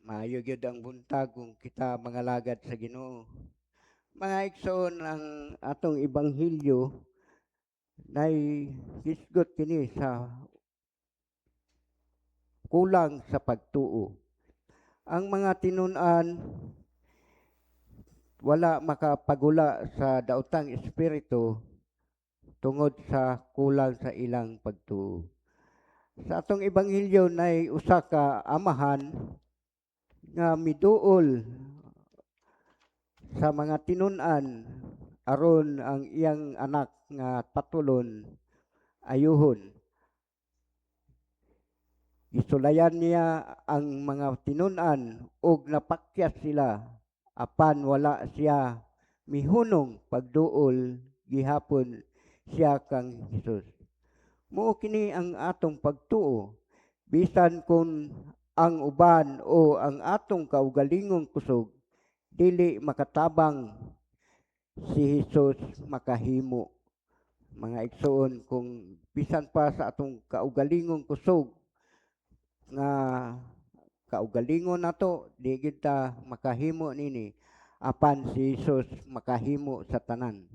Maayo gyud ang buntag kung kita mangalagad sa Ginoo. Mga igsoon, ang atong ebanghelyo nay hisgot kini sa kulang sa pagtuo. Ang mga tinun-an wala makapagula sa daotang espiritu tungod sa kulang sa ilang pagtuo. Sa atong ebanghelyo, nay usa ka amahan nga miduol sa mga tinun-an aron ang iyang anak nga patulon ayuhon. Gisulayan niya ang mga tinun-an ug napakyas sila, apan wala siya mihunong pagduol gihapon siya kang Hesus. Mao kini ang atong pagtuo, bisan kung ang uban o ang atong kaugalingong kusog dili makatabang, si Hesus makahimo. Mga igsoon, kung bisan pa sa atong kaugalingong kusog nga kaugalingon nato, di gyud ta makahimo nini, apan si Hesus makahimo sa tanan.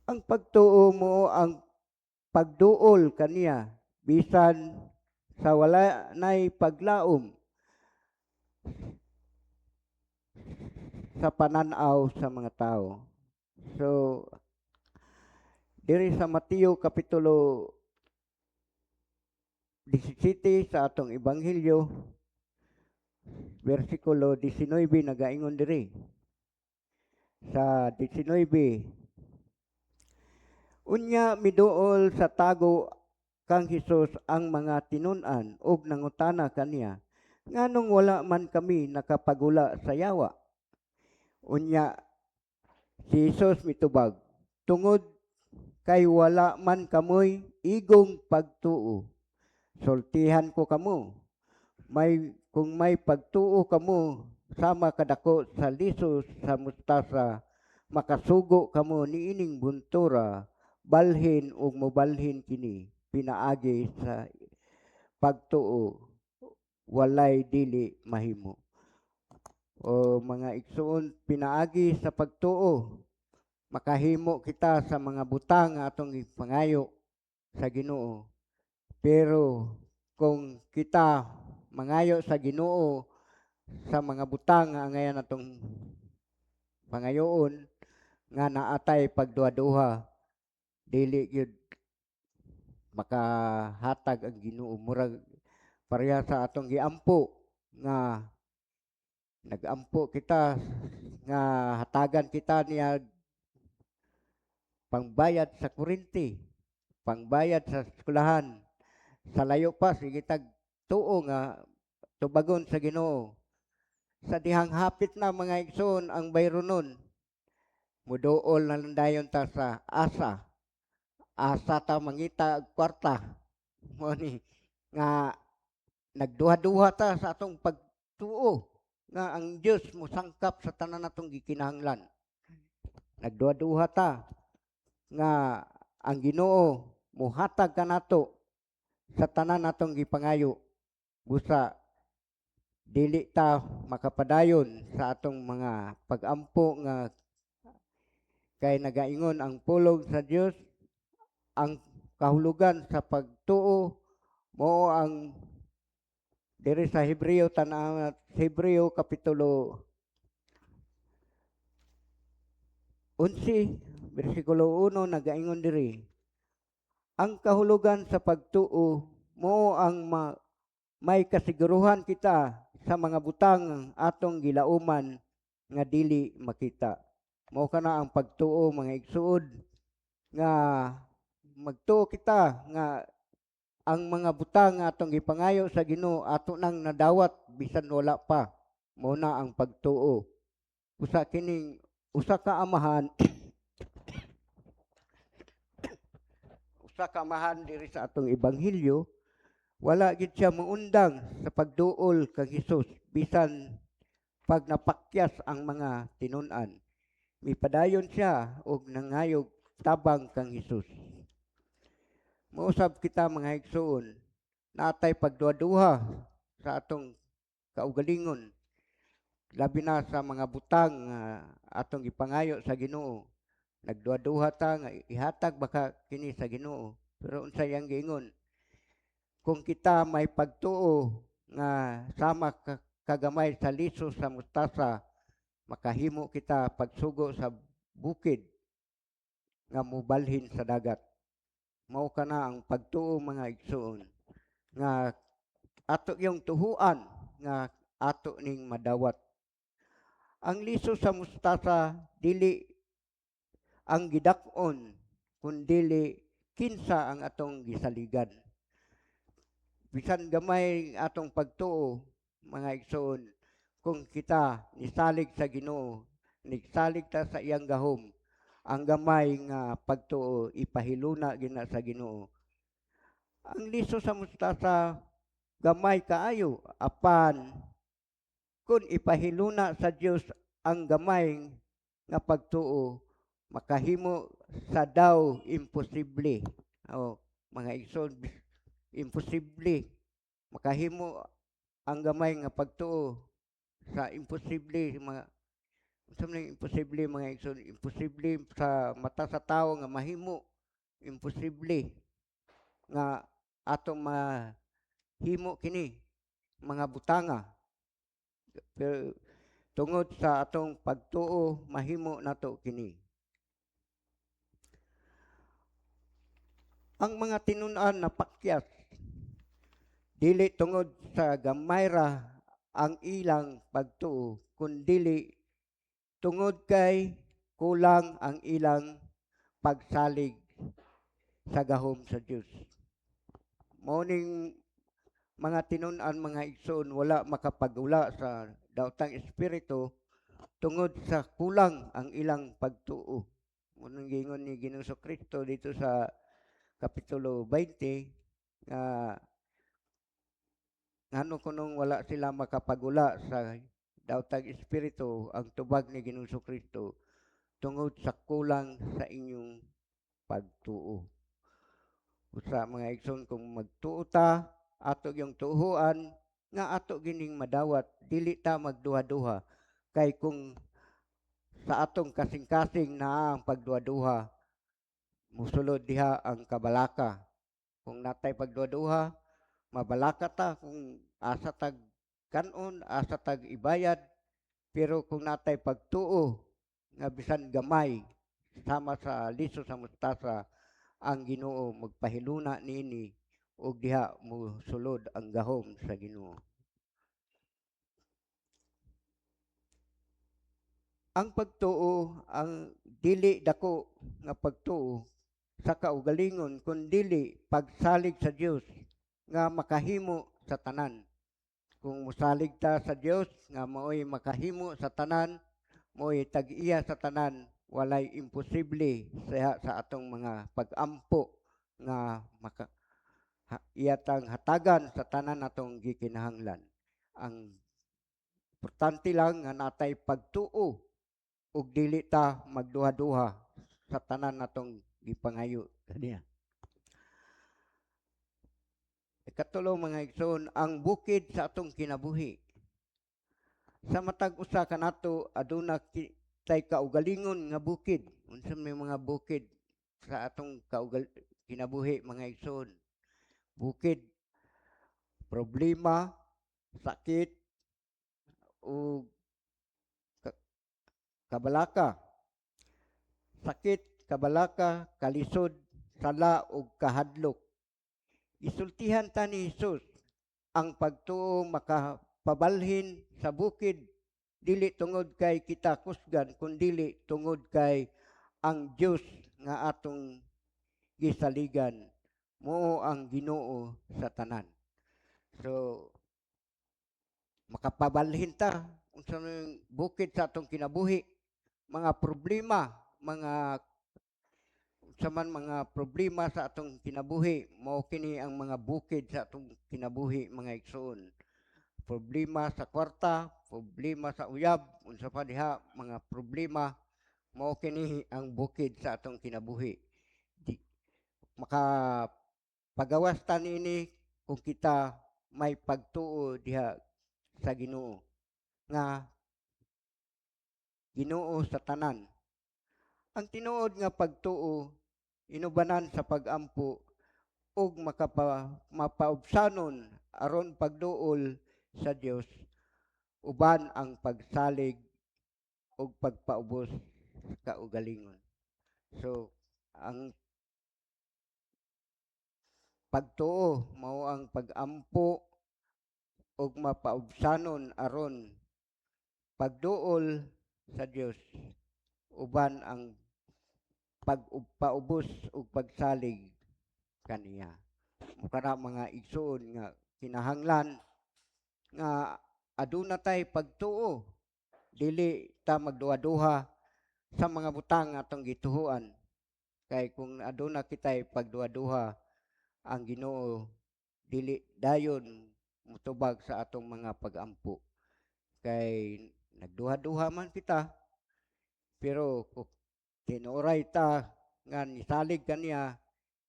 Ang pagtuo mo ang pagduol kaniya bisan sa wala nay paglaom sa pananaw sa mga tao. So diri sa Mateo kapitulo 17 sa atong ebanghelyo, bersikulo 19, nagaingon diri sa 19: "Unya miduol sa tago kang Hesus ang mga tinun-an ug nangutana kaniya, 'Nganong wala man kami nakapagula sa yawa?' Unya si Hesus mitubag, 'Tungod kay wala man kamoy igong pagtuo. Sultihan ko kamo, may kung may pagtuo kamo sama kadako sa liso sa mustasa, makasugo kamo niining buntura, 'Balhin,' ug mobalhin kini. Pinaagi sa pagtuo walay dili mahimo." O mga igsoon, pinaagi sa pagtuo makahimo kita sa mga butang nga atong ipangayo sa Ginoo. Pero kung kita mangayo sa Ginoo sa mga butang nga angayan atong pangayoon nga naatay pagduha-duha, dili gyud makahatag ang Ginoo. Murag pareha sa atong giampo nga nagampo kita nga hatagan kita niya pangbayad sa kuryente, pangbayad sa eskwelahan. Sa layo pa sige tag tuo nga tubagon sa Ginoo. Sa dihang hapit na, mga igsoon, ang bayronon, muduol na lang dayon ta sa asa. Asa ta mangita og kwarta. Mo ni nga nagduha-duha ta sa atong pagtuo nga ang Dios mosangkap sa tanan natong gikinahanglan. Nagduha-duha ta nga ang Ginoo mohatag kanato sa tanan natong gipangayo. Busa dili ta makapadayon sa atong mga pagampo nga kay nagaingon ang pulong sa Dios, ang kahulugan sa pagtuo mo ang diri sa Hebreo, tan-aw Hebreo kapitulo 11 bersikulo 1, nagaingon diri: "Ang kahulugan sa pagtuo mo ang may kasiguruhan kita sa mga butang atong gilauman nga dili makita." Mao kana ang pagtuo, mga igsuon, nga magtuo kita nga ang mga butang nga atong gipangayo sa Ginoo ato nang nadawat bisan wala pa. Mao na ang pagtuo. Usa kining usa ka amahan diri sa atong ebanghelyo, wala gid siya muundang sa pagduol kang Hesus bisan pag napakyas ang mga tinun-an. Mipadayon siya og nangayog tabang kang Hesus. Mausab kita, mga igsoon. Natay pagduha-duha sa atong kaugalingon, labi na sa mga butang nga atong gipangayo sa Ginoo. Nagduha-duha ta nga ihatag baka kini sa Ginoo, pero unsay iyang giingon? Kung kita may pagtuo nga sama kagamay sa liso sa mustasa, makahimo kita pagsugo sa bukid nga mobalhin sa dagat. Mao kana ang pagtuo, mga igsuon, nga ato yung tuhuan nga ato ning madawat. Ang liso sa mustasa, dili ang gidak-on kundili kinsa ang atong gisaligan. Bisan gamay atong pagtuo, mga igsoon, kung kita nisalig sa Ginoo, nigsalig ta sa iyang gahom, ang gamay nga pagtuo ipahiluna gina sa Ginoo. Ang liso sa mustasa gamay kaayo, apan kung ipahiluna sa Dios ang gamay nga pagtuo, makahimo sa daw imposible. O mga igsoon, imposible, makahimo ang gamay nga pagtuo sa imposible. Mga unsa man imposible, mga igsoon? Imposible sa mata sa tawo nga mahimo, imposible nga atong mahimo kini mga butanga, pero tungod sa atong pagtuo, mahimo nato kini. Ang mga tinun-an na pakyas dili tungod sa gamay ra ang ilang pagtuo, kundili tungod kay kulang ang ilang pagsalig sa gahom sa Dios. Mao ning mga tinun-an, mga igsoon, wala makapagula sa daotang espiritu tungod sa kulang ang ilang pagtuo. Mao nang giingon ni Ginoong Kristo dito sa Kapitulo 20 nga ngano kunong wala sila makapagula sa daotang espiritu, ang tubag ni Ginoong Kristo, "Tungod sa kulang sa inyong pagtuo." Usa, mga igsoon, kung magtuo ta, ato yung tuhuan nga ato gining madawat, dili ta magduha-duha, kay kung sa atong kasing-kasing naa ang pagduha-duha, musulod diha ang kabalaka. Kung natay pagduha-duha, mabalaka ta kung asa tag kanon, asa tag ibayad. Pero kung natay pagtuo nga bisan gamay sama sa liso sa mustasa, ang Ginoo magpahiluna niini ug diha mosulod ang gahom sa Ginoo. Ang pagtuo, ang dili dako nga pagtuo sa kaugalingon kundili pagsalig sa Dios nga makahimo sa tanan. Kung mosalig ta sa Dios nga maoy makahimo sa tanan, maoy tag-iya sa tanan, walay imposible sa atong mga pag-ampo nga maka iyatang hatagan sa tanan natong gikinahanglan. Ang importante lang nga natay pagtuo ug dili ta magduha-duha sa tanan natong gipangayo kaniya. Ikatulo, mga igsoon, ang bukid sa atong kinabuhi. Sa matag usa kanato aduna tay kaugalingon nga bukid. Unsa may mga bukid sa atong kinabuhi, mga igsoon? Bukid, problema, sakit ug kabalaka. Sakit, kabalaka, kalisod, sala ug kahadlok. Isultihan ta ni Jesus, ang pagtuo makapabalhin sa bukid, dili tungod kay kita kusgan, kundili tungod kay ang Dios nga atong gisaligan mao ang Ginoo sa tanan. So makapabalhin ta unsa man bukid sa atong kinabuhi, mga problema, mga unsa man mga problema sa atong kinabuhi, mao kini ang mga bukid sa atong kinabuhi, mga igsoon. Problema sa kwarta, problema sa uyab, unsa pa diha mga problema, mao kini ang bukid sa atong kinabuhi. Di, makapagawas ta niini. kung kita may pagtuo diha sa Ginoo nga Ginoo sa tanan. Ang tinuod nga pagtuo inubanan sa pagampo ug mapaubsanon aron pagduol sa Dios uban ang pagsalig ug pagpaubos sa kaugalingon. So ang pagtuo mao ang pagampo ug mapaubsanon aron pagduol sa Dios uban ang pagpaubos ug pagsalig kaniya. Mao kana, mga igsuon, nga kinahanglan nga aduna tay pagtuo, dili ta magduha-duha sa mga butang atong gituhuan, kay kung aduna kitay pagduha-duha, ang Ginoo dili dayon mutubag sa atong mga pagampo kay nagduha-duha man kita. Pero kung tinuoray ta nga nisalig kaniya,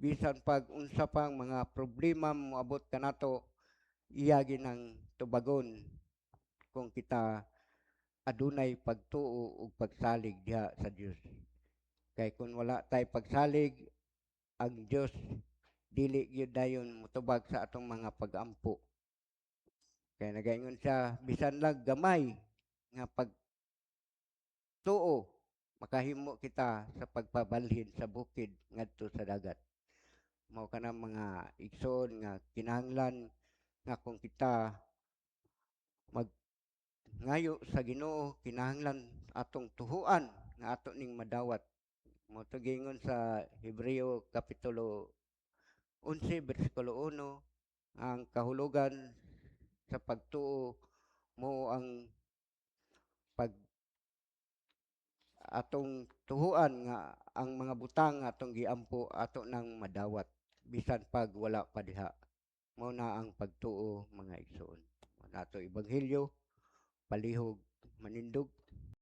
bisan pag unsa pang mga problema moabot kanato, iya ginang tubagon kung kita adunay pagtuo ug pagsalig diha sa Dios. Kay kung wala tay pagsalig, ang Dios dili gyud dayon motubag sa atong mga pagampo. Kay nagaingon siya, bisan lang gamay nga pagtuo, makahimo kita sa pagpabalhin sa bukid ngadto sa dagat. Mao kana, mga igsoon, nga kinahanglan nga kung kita mag ngayo sa Ginoo, kinahanglan atong tuhuan nga ato ning madawat. Mao to giingon sa Hebreo kapitulo 11 bersikulo 1, ang kahulugan sa pagtuo mo ang pag atong tuhuan nga ang mga butang nga atong giampo ato nang madawat bisan pag wala pa diha. Mao na ang pagtuo, mga igsoon. Mao na ato ebanghelyo. Palihog manindog.